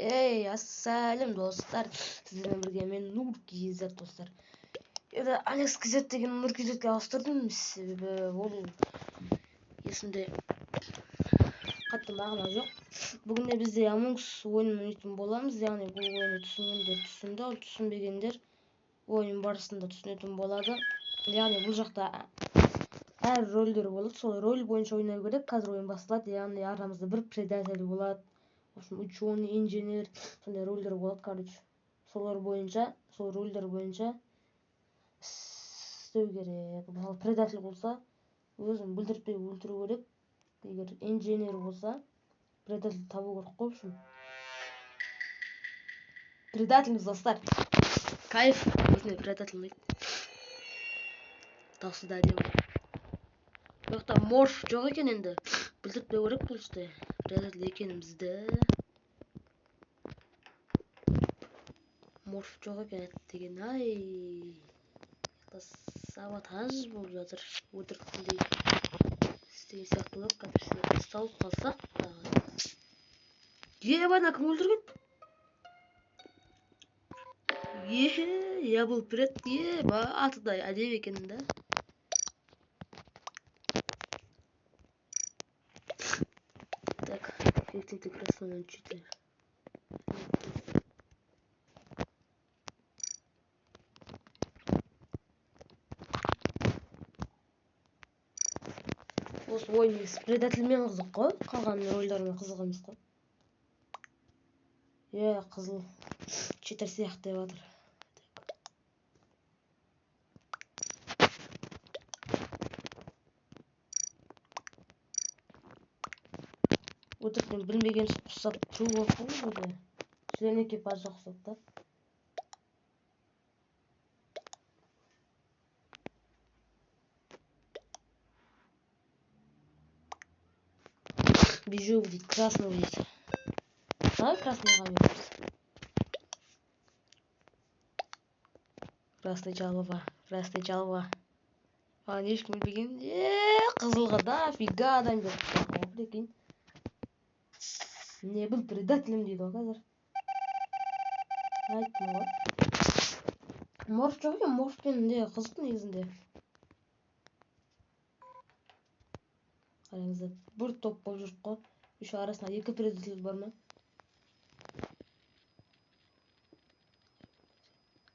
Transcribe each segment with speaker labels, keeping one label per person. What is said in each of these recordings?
Speaker 1: Эй, ассалям достар, сіздермен бірге мен Нур KZ достар. Енді Алекс KZ деген Нур KZ-ге ауыстырдым, себебі ол есімде қатты мағына жоқ. Бүгін де бізде Among Us ойынын ойнайтын боламыз, яғни бұл ойынды түсінгендер түсінді, ал түсінбегендер ойын барысында түсінетін болады. Яғни бұл жақта әр рөлдер болады, сол рөл бойынша ойнау керек. Қазір ойын басталады, яғни арамызда бір предатель болады. В общем, ученый, инженер, сондай рөлдер болады, короче. Солар бойынша, сол рөлдер бойынша істеу керек. Мысалы, предатель болса, өзін білдіртпей өлтіру керек. Егер инженер болса, предатель табу керек қой, в общем. Предательміз, достар. Кайф, өзіне предатель ұнайды. Дауысы да әдемі. Бұл жақта морф жоқ екен енді. Білдіртпеу керек бұл жерде предатель екенімізді. Морф жоқ екен деген, ай. Саботаж болып жатыр. Өтіріктіндей істеген сияқты болып, қазір ұсталып қалсақ тағы. Ебана, кім өлтірген? Е, я был пред, еба, аты да әдемі екен да. Так, эффективный красный читер. Осы ойын негізі предательмен қызық қой, қалған рөлдермен қызық емес қой. Е, қызыл читер сияқты деп жатыр. Өтіріктен білмеген ұқсап тұру керек қой бұл жерде. Член экипажа ұқсап та. Бежевый дейді, красный дейді. Давай красныйға береміз. Красный жалова, красный жалова. Маған ешкім білмеген. Е, қызылға дофига адам беріп прикинь. Не был предателем дейді ғой қазір. Айттым ғой. Морф жоқ екен, морфпен де қызық негізінде. Қараңыздар, бір топ болып жүрік қой. Еще арасында екі предатель бар ма?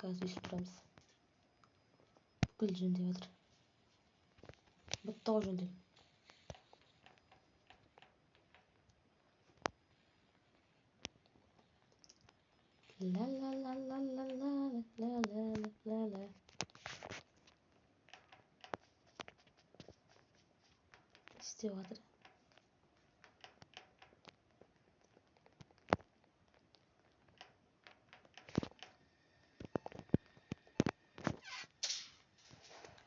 Speaker 1: Қазір өйстіп тұрамыз. Бүкіл жөндеп жатыр. Бітті ғой жөндеп. Ла ла ла ла ла ла ла ла ла ла. Істеп жатыр.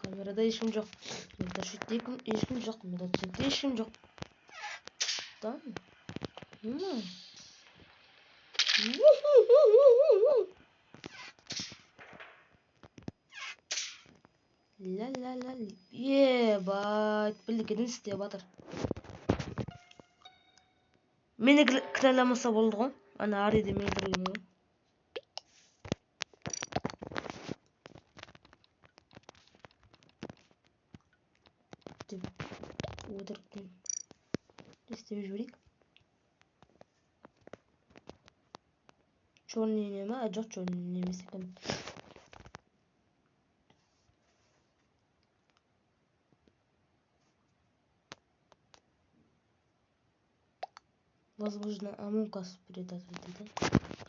Speaker 1: Камерада ешкім жоқ. Медашетте ешкім жоқ. Медашетте ешкім жоқ. Да? Ла ла ла. Ебать, білдікеден істеп жатыр. Мені кінәламаса болды ғой. Ана Ариді мен өлтірген ғой. Деп өтіріктен істеп жіберейік. Черный не ма? Жоқ, черный емес екен. Возможно, Among Us предатель дейді.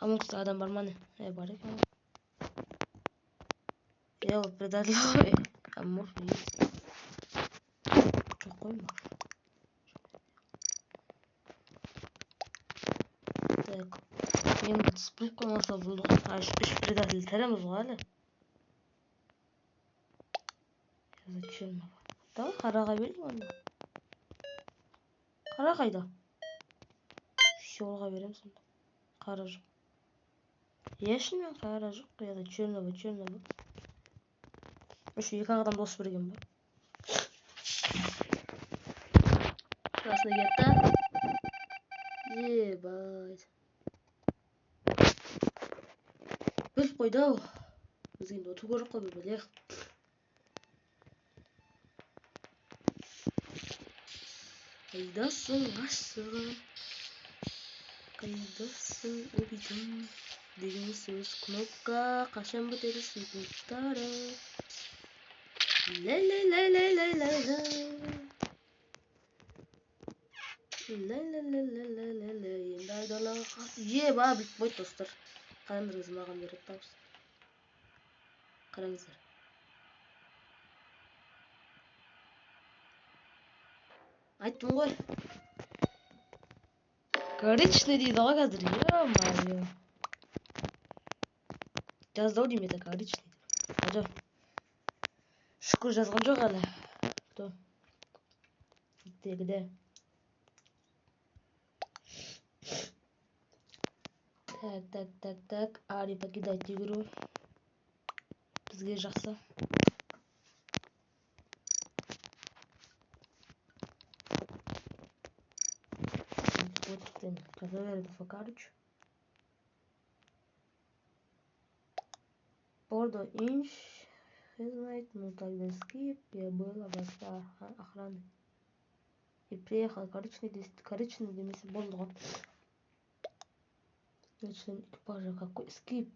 Speaker 1: Among Us'та адам бар ма не? Е, бар екен. Е, ол предатель ғой. Аморф жоқ қой морф. Так. Енді түспей қоймаса болды ғой. А, үш предатель тіріміз ғой әлі. Зачем? Давай қараға берейік онда. Қара қайда? Жолға береміз сонда. Қара жоқ. Е, шынымен қара жоқ. Я черного, черного. Еще екі адам дос берген ба? Красный кетті. Ебать. Біліп қойды ау. Бізге енді ұту керек қой, бір білейік. Қайдасың, ғашығым? Қайдасың, убитым? Деген сөз кнопка қашан бітеді секундтары? Лә-лә-лә-лә-лә-лә-лә. Лә-лә-лә-лә-лә-лә. Енді айдалаға еба, біліп қойды достар. Қараңдар, өзі маған береді дауыс. Қараңыздар. Айттым ғой. Коричневый дейді ғой қазір. Ё-моё. Жазды ау деймін, это коричневый деп. Ажа. Шүкір, жазған жоқ әлі. Кто? Где? Так, так, так, так. Ари покидать игру. Бізге жақсы. Факарыч. Бордо инч. Знает, ну тогда скип. Я была в охраны. И приехал коричневый, коричневый демесе болды ғой. Член экипажа какой скип.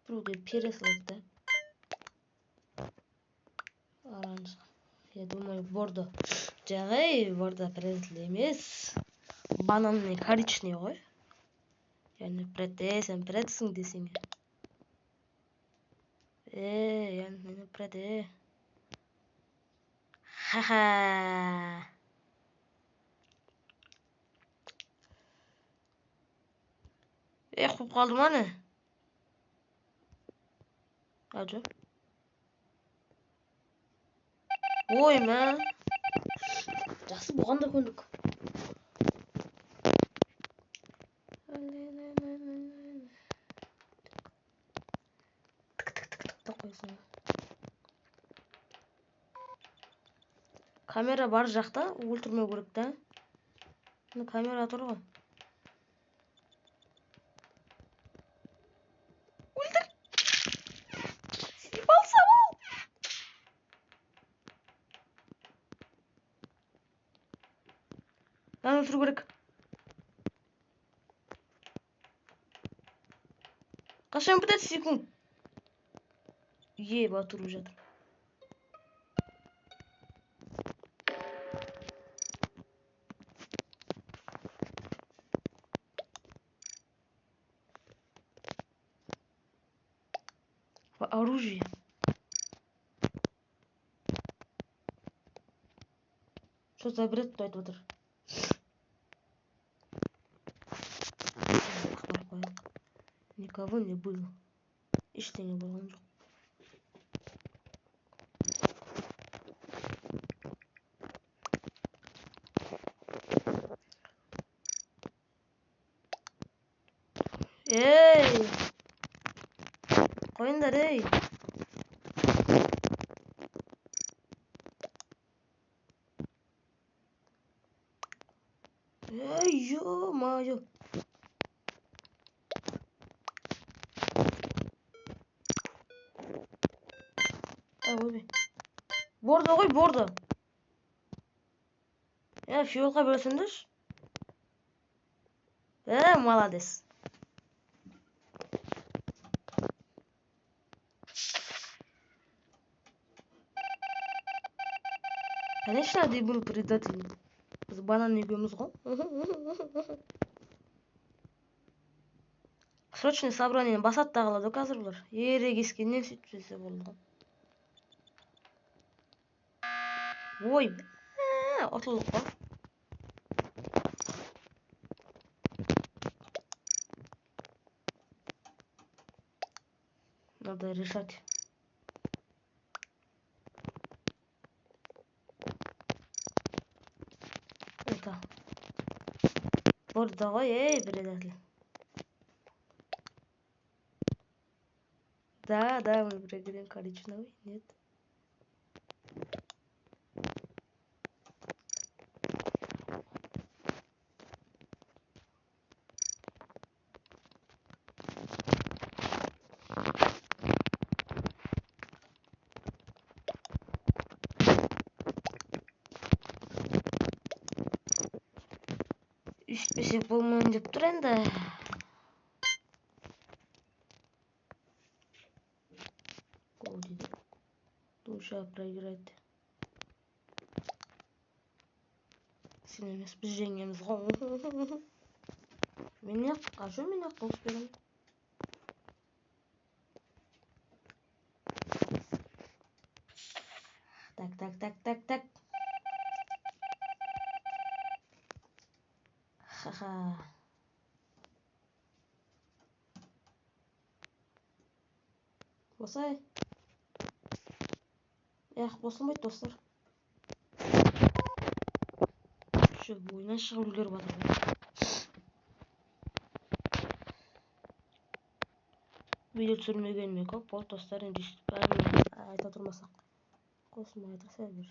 Speaker 1: Біреуге переслать, да? Оранж. Я думаю, бордо. Жарай, бордо предатель емес. Бананный коричневый ғой. Яғни прете, сен претсің десең. Яғни прете. Ха-ха. Қуып қалды ма не? Ажы. Ой, мә. Жақсы, бұған да көндік. Тік-тік-тік-тік деп қойсың. Камера бар жақта өлтірмеу керек та. Мына камера тұр ғой. Өлтір. Съебался ол. Мынаны өлтіру керек. Қашан бітеді секунд? Еба, тұрып жатыр. Оружие. Что за бред тут айтып отыр? Никого не было. Ештеңе болған жоқ. Ей! Қойыңдар, ей! Ей, ё-моё! Ой, бордо ғой, бордо. Фиолға бөлсеңдерші. Молодец. Конечно, ты был предателем. Біз банан екеуміз ғой. Срочный собрание басады да қалады қазір бұлар. Ерегескеннен сөйтіп жүрсе болды ғой. Ой, ұтылдық қой. Надо решать. Это. Бордо ғой, ей, предатель. Да, да, мы проиграем коричневый, нет. Үстпесек болмайын деп тұр енді. Гол дейді. Душа проиграет. Сен емес, біз жеңеміз ғой. Мен не қашу, мен ақ дауыс беремін. Так, так, так, так, так. Ха-ха. Осай. Эх, қосылмайды достар. Şu ойыннан шығып үлгеріп жатыр ғой. Видео түсірмегеніме көп болды достар, енді өйстіп бәрін айта тұрмасақ. Қосылмай жатырса бер.